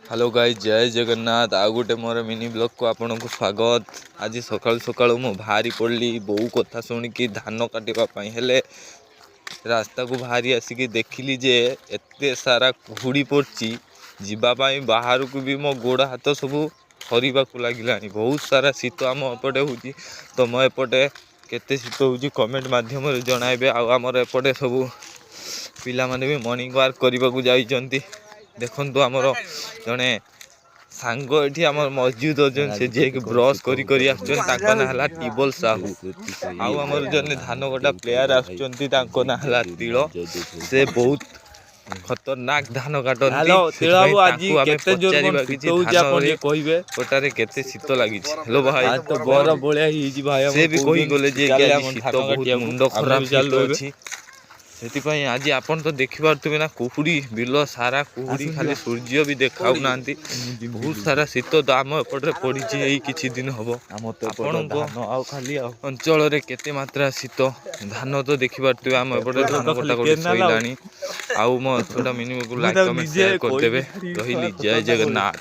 Hello guys, ଜୟ ଜଗନ୍ନାଥ। ଆଉ ଗୋଟେ ମୋର ମିନି ବ୍ଲଗ୍କୁ ଆପଣଙ୍କୁ ସ୍ୱାଗତ। ଆଜି ସକାଳୁ ସକାଳୁ ମୁଁ ବାହାରି ପଡ଼ିଲି ବୋଉ କଥା ଶୁଣିକି ଧାନ କାଟିବା ପାଇଁ। ହେଲେ ରାସ୍ତାକୁ ବାହାରି ଆସିକି ଦେଖିଲି ଯେ ଏତେ ସାରା କୁହୁଡ଼ି ପଡ଼ିଛି, ଯିବା ପାଇଁ ବାହାରକୁ ବି ମୋ ଗୋଡ଼ ହାତ ସବୁ ଥରିବାକୁ ଲାଗିଲାଣି। ବହୁତ ସାରା ଶୀତ ଆମ ଏପଟେ ହେଉଛି। ତମ ଏପଟେ କେତେ ଶୀତ ହେଉଛି, କମେଣ୍ଟ ମାଧ୍ୟମରେ ଜଣାଇବେ। ଆଉ ଆମର ଏପଟେ ସବୁ ପିଲାମାନେ ବି ମର୍ଣ୍ଣିଂ ୱାକ୍ କରିବାକୁ ଯାଇଛନ୍ତି। ଦେଖନ୍ତୁ, ଆମର ଜଣେ ସାଙ୍ଗ ଏଠି ଆମର ମସଜିଦ୍ ଅଛନ୍ତି, ସେ ଯିଏକି ବ୍ରସ୍ କରି କରି ଆସୁଛନ୍ତି। ତାଙ୍କ ନାଁ ହେଲା ଟିବଲ ସାହୁ। ଆଉ ଆମର ଜଣେ ଧାନ କଟା ପ୍ଲେୟାର ଆସୁଛନ୍ତି, ତାଙ୍କ ନାଁ ହେଲା ତିଳ। ସେ ବହୁତ ଖତରନାକ ଧାନ କାଟନ୍ତି। ହ୍ୟାଲୋ ତିଳ ସେଥିପାଇଁ ବାବୁ, ଆଜି ତାଙ୍କୁ ଆମେ କେତେ ଜୋର କଣ ପଚାରିବା ଶୀତ କିଛି ହଉଛି, ଆପଣ ଧାନରେ ଟିକେ କହିବେ। କଟାରେ କେତେ ଶୀତ ଲାଗିଛି। ହ୍ୟାଲୋ ଭାଇ। ଆଜି ତ ବରଫ ଭଳିଆ ହେଇଛି ଭାଇ। ସେ ଆମର ବି କହିଗଲେ ଯେ କି ଚାଲେ ଆଜି ଆମ ଶୀତ ଧାନ ବହୁତ, କାଟିବାକୁ ମୁଣ୍ଡ ଆମେ ଖରାପ ବି ଶୀତ ଚାଲୁ ଏବେ। ଅଛି। ସେଥିପାଇଁ ଆଜି ଆପଣ ତ ଦେଖିପାରୁଥିବେ ନା, କୁହୁଡ଼ି, ବିଲ ସାରା କୁହୁଡ଼ି, ଆସନ୍ତୁ ଖାଲି ଯିବା। ସୂର୍ଯ୍ୟ ବି ଦେଖାଉନାହାନ୍ତି। ମୁଁ ଯିବି ବହୁତ ବିଲକୁ। ସାରା ଶୀତ ତ ଆମ ଏପଟରେ ପଡ଼ିଛି ଏଇ କିଛି ଦିନ ହବ। ଆମର ତ ଏପଟେ ଆପଣଙ୍କ ଧାନ ଆଉ ଖାଲି ଆଉ ଅଞ୍ଚଳରେ କେତେ ମାତ୍ରା ଶୀତ? ଧାନ ତ ଦେଖିପାରୁଥିବେ, ଆମ ଏପଟେ ଏପଟରେ ଧାନ ତ ଖାଲି କଟାକଟି କେନାଲ ଆଉ ସରିଲାଣି। ଆଉ ମୋ ଛୋଟ ମିନିମକୁ ମୁଁ ଲାଇକ୍, ତାକୁ କମେଣ୍ଟ, ନିଜେ ସେୟାର କହିକି କରିଦେବେ। ଛାଡିବି, ରହିଲି, ଶଳା ଜୟ ଖତରନାକ ଭଳିଆ। ଜଗନ୍ନାଥ।